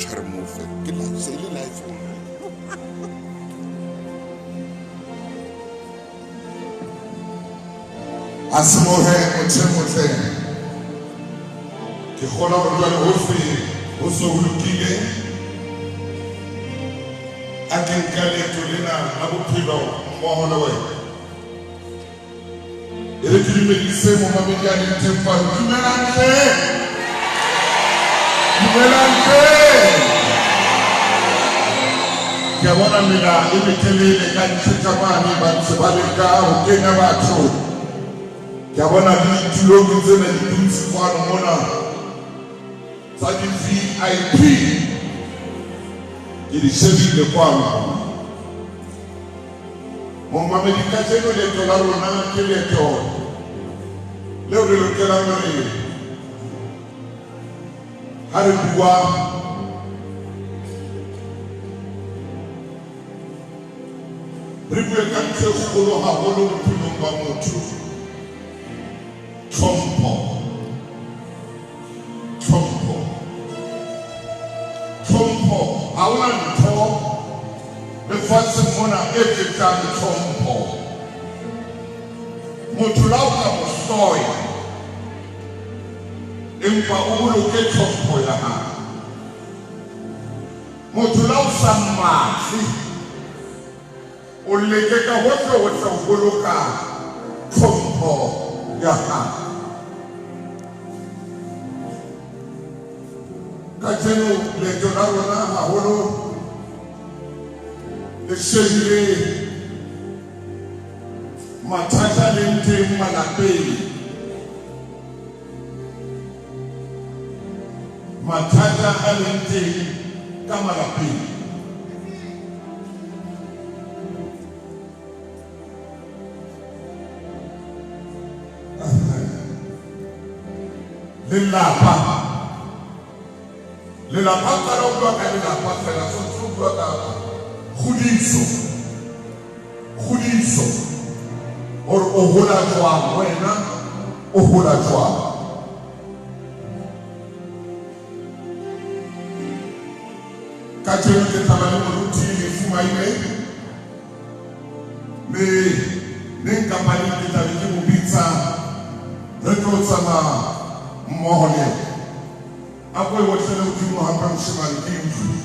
Tjha re mo fe. Ke live, se e le live. A se mohe motho e motle. Ke kgolwa hore jwale hohle ho se ho lokile. A ke nka leeto lena la bophelo mmoho le wena. E re ke dumedise momamedi a leng teng fano. Dumelang hle! Dumelang hle! Ke a bona mela e metelele ka ntle ka mane ba ntse ba leka ho kenya batho. Ke a bona le ditulo ke tsena di dutse kwano mona tsa di-VIP. Ke di shebile kwano. Momamedi, kajeno leeto la rona ke leeto leo re lokelang hore ha re bua re bue ka ntho e kgolo haholo bophelong ba motho, tlhompho. Tlhompho. Tlhompho, ha hona ntho lefatsheng mona e fetang tlhompho. Motho la o ka mo hloya, empa o boloke tlhompho ya hae. Motho la o sa mmatle, o leke ka hohle hohle ho boloka tlhompho ya hae. Kajeno leeto la rona haholo le shebile mathata a leng teng malapeng. Mathata a leng teng ka malapeng. Lelapa. Lelapa o qala o bua ka lelapa fela tshwanetse o bua ka kgodiso. Kgodiso. Hore o hola jwang wena o hola jwang. Kajeno ke tla ba le moruti Lefu Maile mme neng kapa neng ke tla be ke mo bitsa re tlo tsamaya mmoho le yena. A ko e otlele hodimo hape moshemane ke utlwe.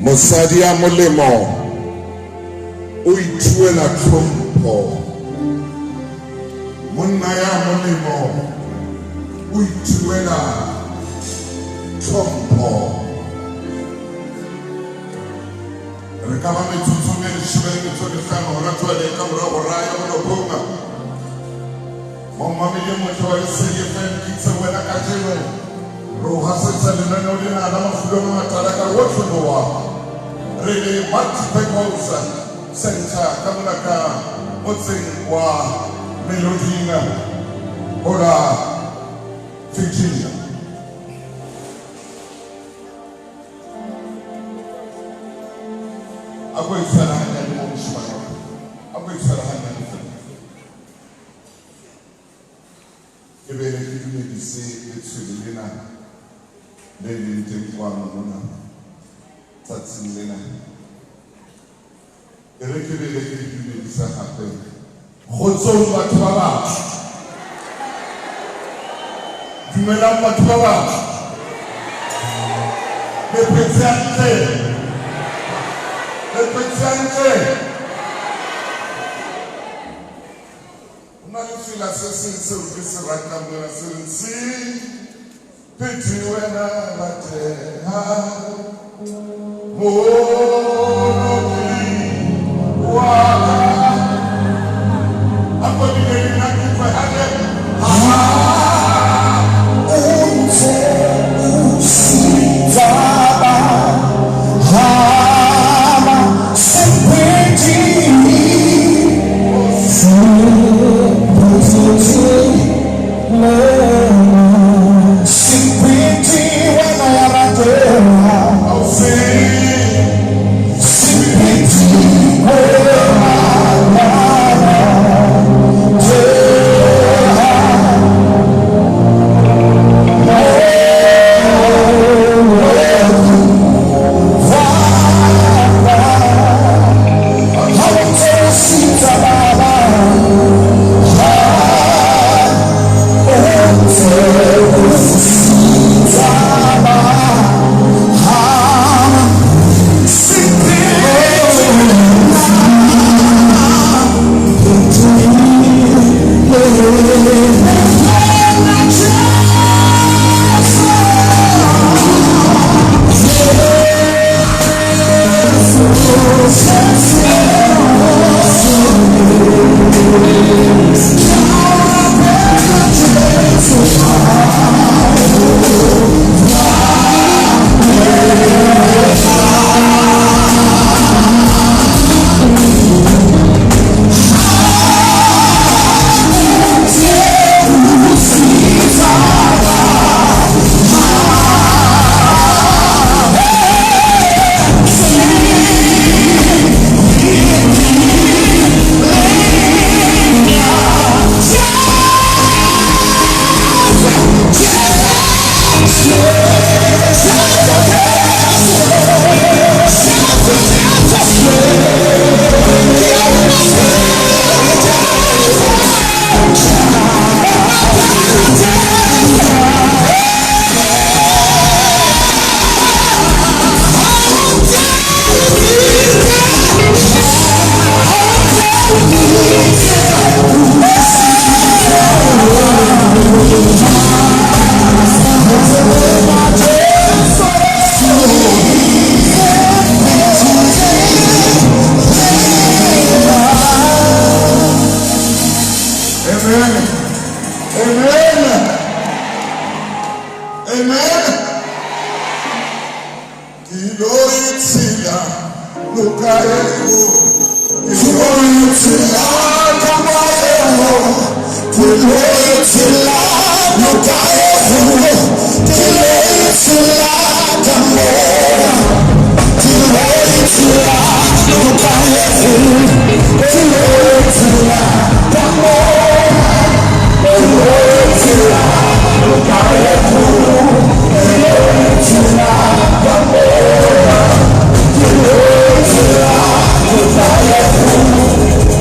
Mosadi ya molemo o ithuela tlhompho. Monna ya molemo o ithuela tlhompho. Re ka ba metsotsong e leshome le metso e mehlano hona jwale ka mora hora ya borobong. Momamedi e motle wa Lesedi FM, ke itse wena kajeno re o hasetsa lenaneo lena la mafulo a matala ka otloloha re le Multipurpose Center ka mona ka motseng wa Meloding ho la Virginia. A ko e tshwara hanyane mo moshemane wa ka. A ko e tshwara hanyane fela. Ke bele ke dumedise letshwele lena le leng teng kwano mona tsatsing lena. E re ke bele ke le dumedisa hape. Kgotsong batho ba batsho. Dumelang batho ba batsho. Le phetse hantle. Le phetse hantle. Ho na le sela se seng seo ke se ratang mona se reng se phethe wena rateha Moloki wa ka. A ko bine le nna ke utlwe hantle. Ha o ntse o sitsa ba hama sepeti sepeti wena ya rateha sepeti wena ya rateha. Amen. Amen. Amen. Ke lo itshela noka eo. Ke lo itshela noka eo. Ke lo itshela noka eo. Ke lo itshela ka moya. Ke lo itshela noka eo. Ke lo itshela ka moya. Ke lo itshela noka eo. Ke lo itshela ka moya. Ke lo itshela noka eo.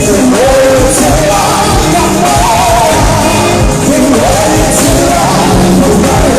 Ke lo itshela ka moya. Ke lo itshela noka eo.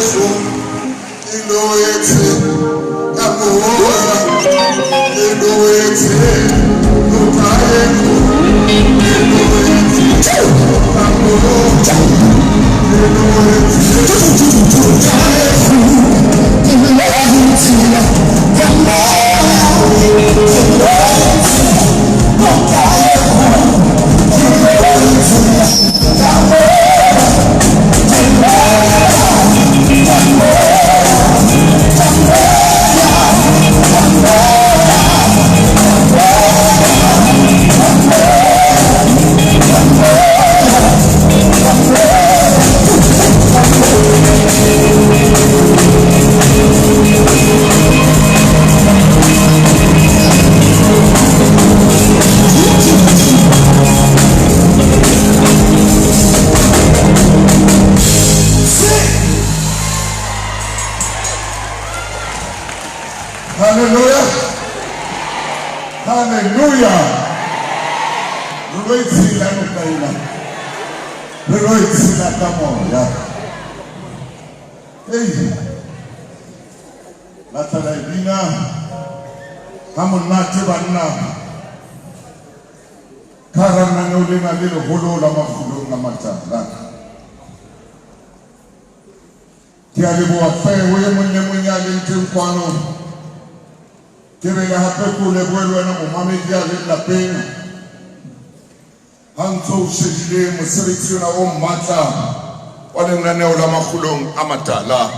Jesu ke loetse ka moya ke loetse noka e ke loetse ka moya ke loetse noka e ke loetse ka moya ke loetse noka e ke loetse ka moya ke loetse ka moya ka moya ka moya ka moya ka moya ka Hallelujah. Hallelujah. Re lo itshela noka ena. Re lo itshela ka moya. Ei. La tla la e bina ha monate banna. Ka hara lenaneo lena le leholo la Makgulong a Matala. Ke a leboha hle ho e mong le mong ya leng teng kwano. Ke be le hape ke o lebohe le wena momamedi ya leng lapeng. Ha ntso o shebile mosebetsi ona o matla wa lenaneo la Makgulong a Matala.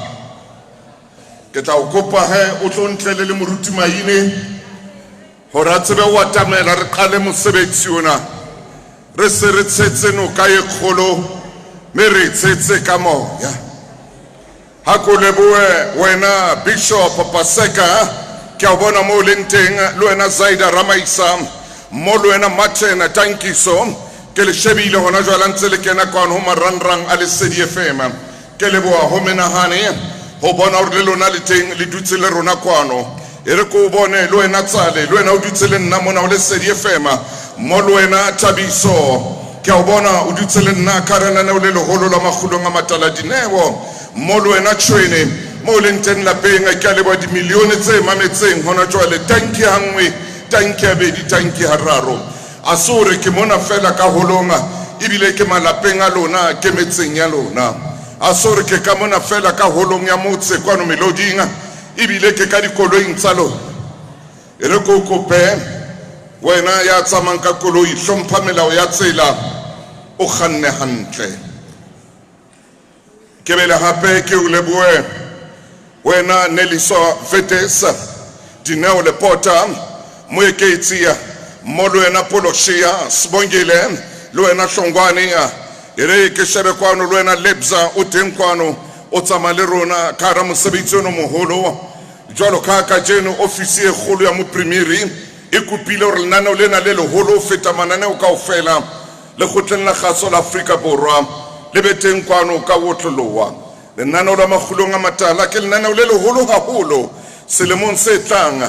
Ke tla o kopa he o tlo ntlele le moruti Maine hore a tsebe ho atamela re qale mosebetsi ona. Re se re tshetse noka e kgolo mme re e tshetse ka moya. Ha ko lebohe wena Bishop Paseka, ke a o bona moo o leng teng, le wena Zaida Ramaisa, mo le wena Martin Tankiso, ke le shebile hona jwale ntse le kena kwano ho marangrang a Lesedi FM. Ke leboha ho menahane ho bona hore le lona le teng le dutse le rona kwano. E re ko o bone le wena Tsale, le wena o dutse le nna mona ho Lesedi FM, mo le wena Thabiso, ke a o bona o dutse le nna ka hara lenaneo le leholo la Makgulong a Matala Dineo, mo le wena Tshwene, mo o leng teng lapeng. Ke a leboha dimilione tse mametseng hona jwale. Tanki hanngwe, tanki habedi, tanki hararo. A se hore ke mona fela ka holong, ebile ke malapeng a lona, ke metseng ya lona. A se hore ke ka mona fela ka holong ya motse kwano Meloding, ebile ke ka dikoloing tsa lona. E re ke o kope wena ya tsamayang ka koloi, hlompha melao ya tsela, o kganne hantle. Ke bele hape ke o lebohe wena Neliswa Vetes, Dineo Lepota, Moeketsi, mo le wena Poloshia, Sibongile, le wena Hlongwane. E re ke shebe kwano le wena Lebza, o teng kwano, o tsamaya le rona ka hara mosebetsi ono moholo. Jwalo ka kajeno ofisi e kgolo ya moprimiri e kopile hore lenaneo lena le leholo ho feta mananeo kaofela lekgotleng la kgaso la Afrika Borwa le be teng kwano ka otloloha. Lenaneo la Makgulong a Matala ke lenaneo le leholo haholo. Selemong se tlang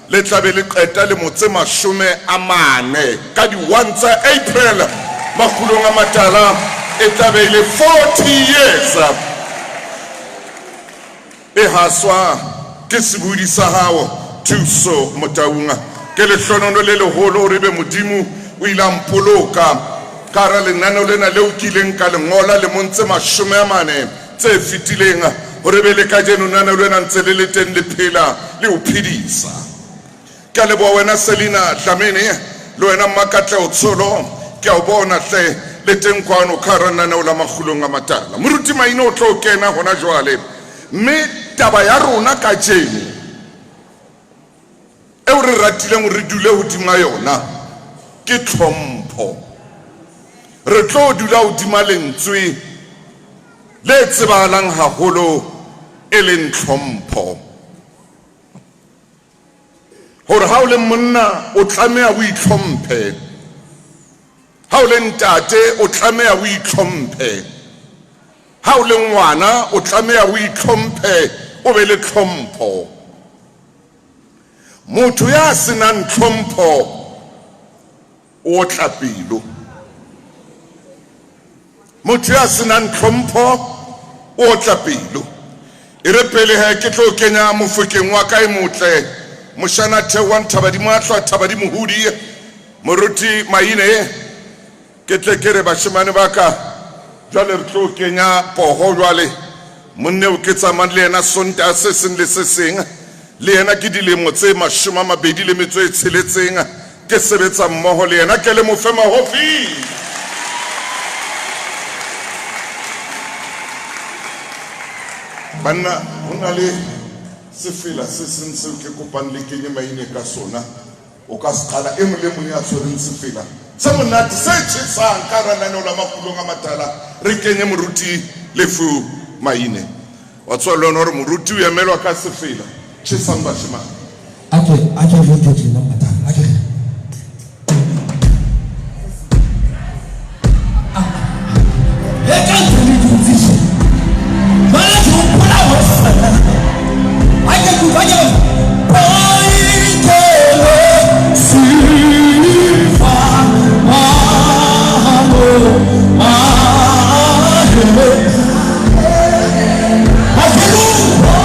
le tla be le qeta lemo tse 40 ka di-1 tsa April. Makgulong a Matala e tla be e le 40 years. E haswa ke sebodi sa hao Thuso Motaung. Ke lehlonono le leholo hore ebe Modimo o ile a mpoloka ka hara lenaneo lena leo ke ileng ka le ngola lemong tse 40 tse fetileng, hore ebe le kajeno lenaneo lena ntse le le teng le phela le o phedisa. Ke a leboha wena Selina Dlamini, le wena Mmakatleho Tsholo, ke a o bona hle le teng kwano ka hara lenaneo la Makgulong a Matala. Moruti Maine o tlo kena hona jwale, mme taba ya rona kajeno eo re ratileng hore re dule hodima yona ke tlhompho. Re tlo dula hodima lentswe le tsebahalang haholo e leng tlhompho. Hore ha o le monna o tlameha o itlhomphe, ha o le ntate o tlameha o itlhomphe, ha o le ngwana o tlameha o itlhomphe, o be le tlhompho. Motho ya senang tlhompho o otla pelo. Motho ya senang tlhompho o otla pelo. E re pele he ke tlo kenya mofokeng wa ka e motle, moshana theoang Thabadimo a hlwa Thabadimo hodi, moruti Maine, ke tle ke re bashemane ba ka, jwale re tlo kenya poho jwale. Monna eo ke tsamayang le yena Sontaha se seng le se seng, le yena ke dilemo tse 26 ke sebetsa mmoho le yena, ke le mofe mahofi. Banna, ho na le sefela se seng seo ke kopang le kenye maine ka sona. O ka se qala, e mong le mong ya tshwereng sefela se monate se tjhesang ka hara lenaneo la Makgulong a Matala, re kenye moruti Lefu Maine. Wa tseba le wena hore moruti o emelwa ka sefela. Tjhesang bashemane. Ake ake re ke tjena matala ake re. E ka ntse le dutse tje. Jwale ke hopola hosane. Ake ke utlwa ke Boikelo sifa mamo mahe. Hallelujah.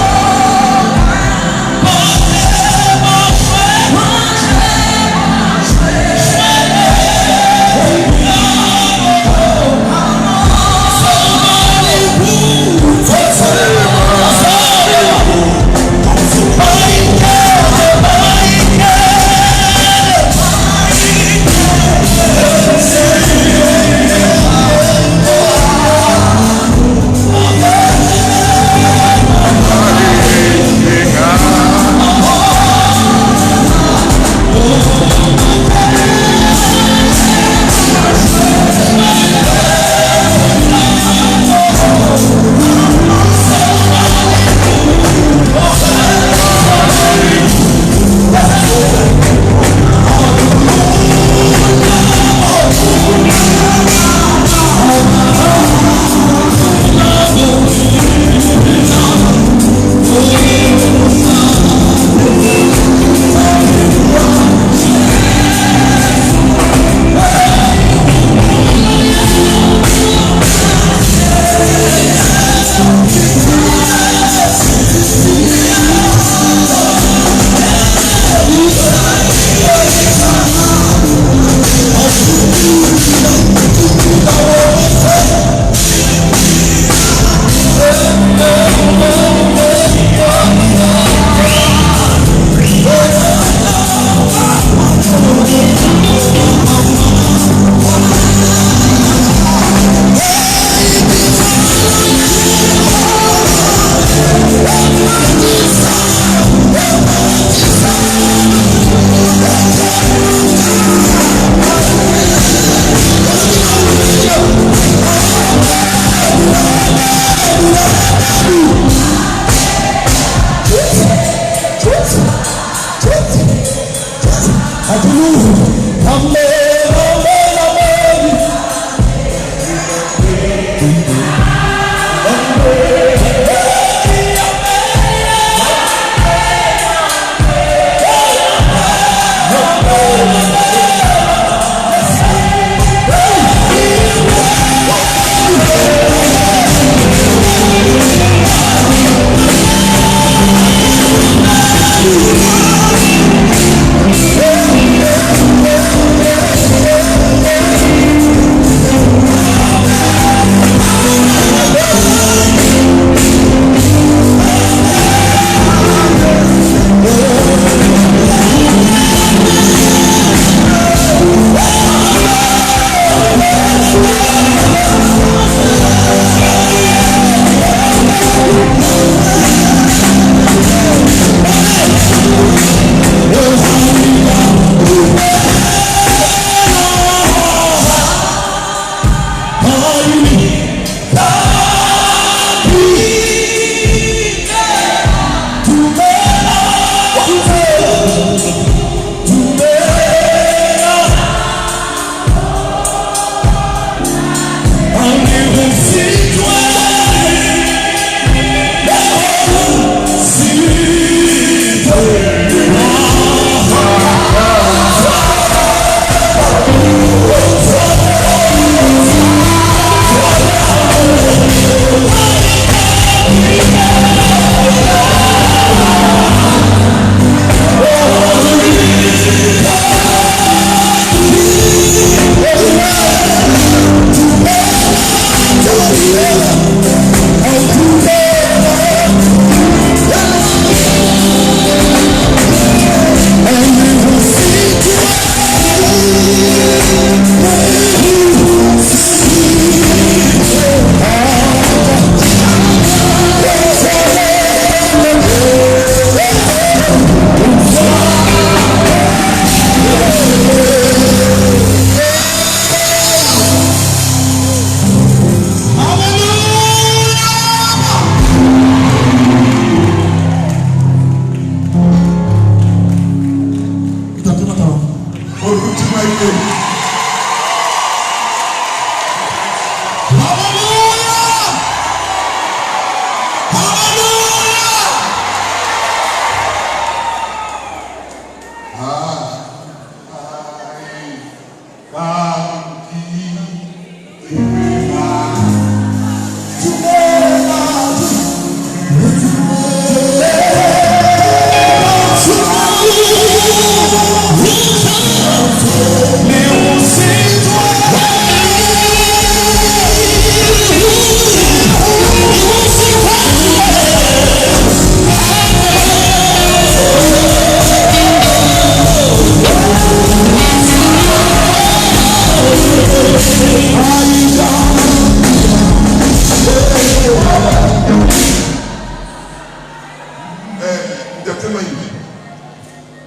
Ntate Maine,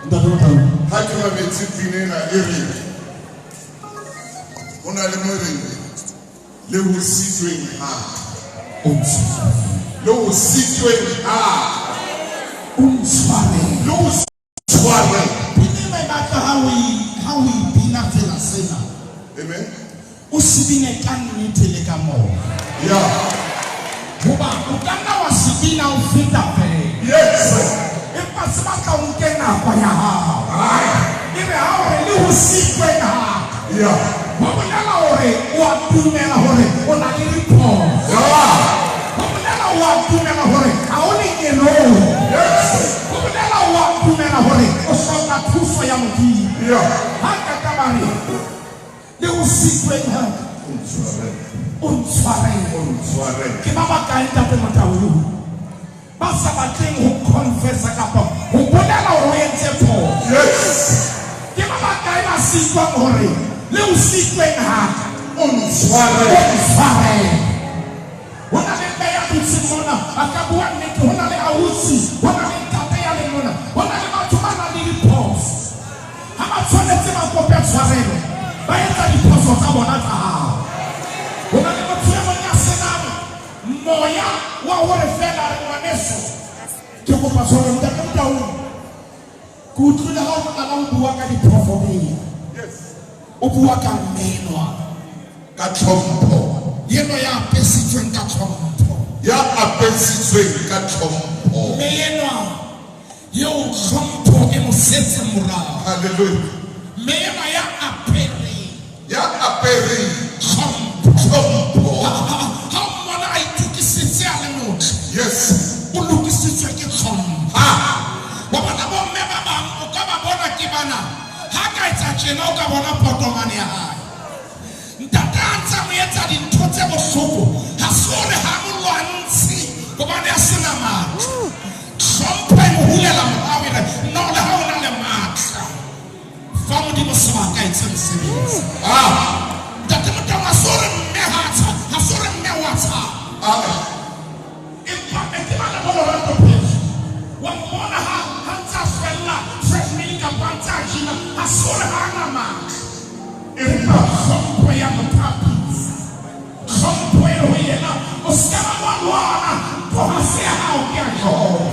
Ntate Motau. Ha ke mametse pina ena e reng ho na le mo e reng le ho sitsweng ha O ntshwarele. Le ho sitsweng ha O ntshwarele. Le ho tshwarele. Pina ena e batla ha o e bina tsela sena. Amen. O se bine ka nnete le ka moya. Hoba o ka nna wa se bina o feta fela. Empa se batla o nke nako ya hao. Ebe ha o re le ho sitweng ha. Ho bolela hore o a dumela hore o na le diphoso. Ho bolela o a dumela hore ha o lengeloi. Ho bolela o a dumela hore o hloka thuso ya Modimo. Ha ka ka ba re le ho sitweng ha o ntshwarele. O ntshwarele. Ke ba bakae Ntate Motau ba sa batleng ho confessa kapa ho bolela hore o entse phoso? Ke ba bakae ba sitwang hore le ho sitweng ha O ntshwarele. O ntshwarele. Ho na le mme ya dutseng mona, a ka bua nnete, ho na le ausi, ho na le ntate ya leng mona, ho na le batho ba nang le diphoso. Ha ba tshwanetse ba kope tshwarelo, ba etsa diphoso tsa bona tsa hao. Ho na le motho e mong ya senang moya wa hore fela re ngwaneso. Ke kopa tshwarelo, Ntate Motau. Ke utlwile ha o qala ho bua ka diphoso pele. O bua ka mmenwa. Ka tlhompho. Eno ya apesitsweng ka tlhompho. Ya apesitsweng ka tlhompho. Mme enwa eo tlhompho e mo setseng morao. Hallelujah. Mme enwa ya apereng. Ya apereng. Tlhompho. Tlhompho. Ha o mmona a itokisitse a le motle. O lokisitswe ke tlhompho. Wa bona bomme ba bang o ka ba bona ke bana. Ha ka etsa tjena o ka bona potomane ya hae. Ntate a ntse a mo etsa dintho tse bohloko. Ha se hore ha mo lwantshe hobane a sena matla. Tlhompho e mo hulela morao e re, no le ha o na le matla. Fa Modimo sebaka etse mosebetsi. Ntate Motau ha se hore mme ha a tshaba, ha se hore mme wa tshaba. Empa ke bana ba Lerato Phetso. Wa mmona ha ntse a hlwella treadmill kapa a ntse a gym-a, ha se hore ha a na matla. Empa tlhompho ya mo thapisa. Tlhompho e ho yena, o se ka ba wa lwana, ntho ha se ya hao ke ya Jehova.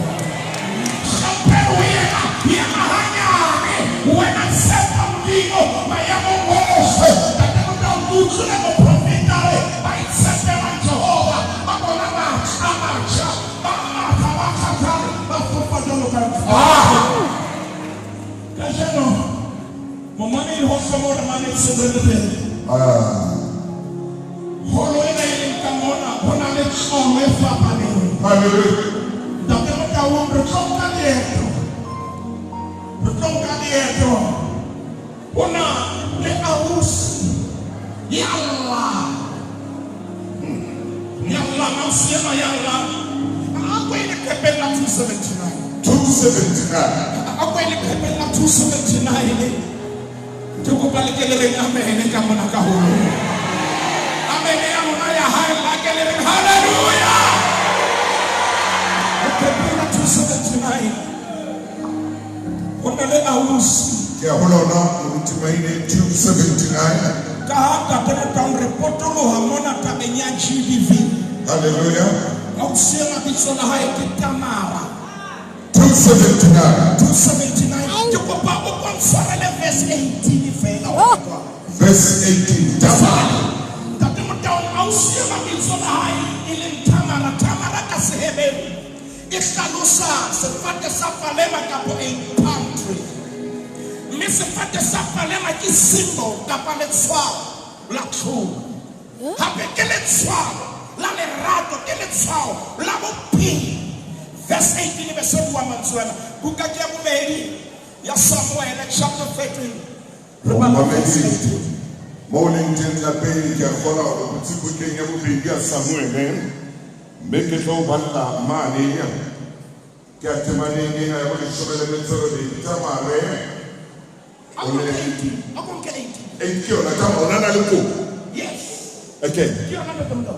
Tlhompho e ho yena, yena hanyane, wena tshepa Modimo maemong ohle. Ntate Motau, ke utlwile moprofeta a re, ba itshepelang Jehova, ba bona matla a matjha, ba matha, ba kgathale, ba fofa jwalo ka ntsu. Kajeno, momamedi ho hlomo re mametse re le pele. Holo ena e leng ka mona, ho na le tlolo e fapaneng. Hallelujah. Ntate Motau, re tlo nka leeto. Re tlo nka leeto. Ho na le ausi ya llang. Ya llang, ausi ena ya llang. A ko e leqepheng la 279. 279. A ko e leqepheng la 279. Ke kopa le ke le reng amen ka mona ka holong. Amen ya lona ya hae, la ke le reng hallelujah. Leqepheng la 279. Ho na le ausi. Ke a ho lona, Moruti Maine, 279. Ka ha Ntate Motau re potoloha mona tabeng ya GBV. Hallelujah. Ausi ena bitso la hae ke Tamara. 279. 279. Ke kopa o kontshwarele verse 18 fela. Verse 18. Tamara. Ntate Motau, ausi ena bitso la hae e leng Tamara. Tamara ka Seheberu e hlalosa sefate sa palema kapa a palm tree. Mme sefate sa palema ke symbol kapa letshwao la tlholo. Hape ke letshwao la lerato, ke letshwao la bophelo. Verse 18 e be se bua mantswe ana. Buka ke ya bobedi ya Samuele chapter 13. Re bala verse Momamedi, 18. mo o leng teng lapeng, ke a kgolwa hore o butse bukeng ya bobedi ya Samuele, mme ke tlo o balla mane ke a temaneng ena ya boleshome le metso e robedi. Tamare A ko nke 18. A ko nke 18. e ke yona, Tamare, o na na le kopo? Yes. Okay. Ke yona ntate Motaung.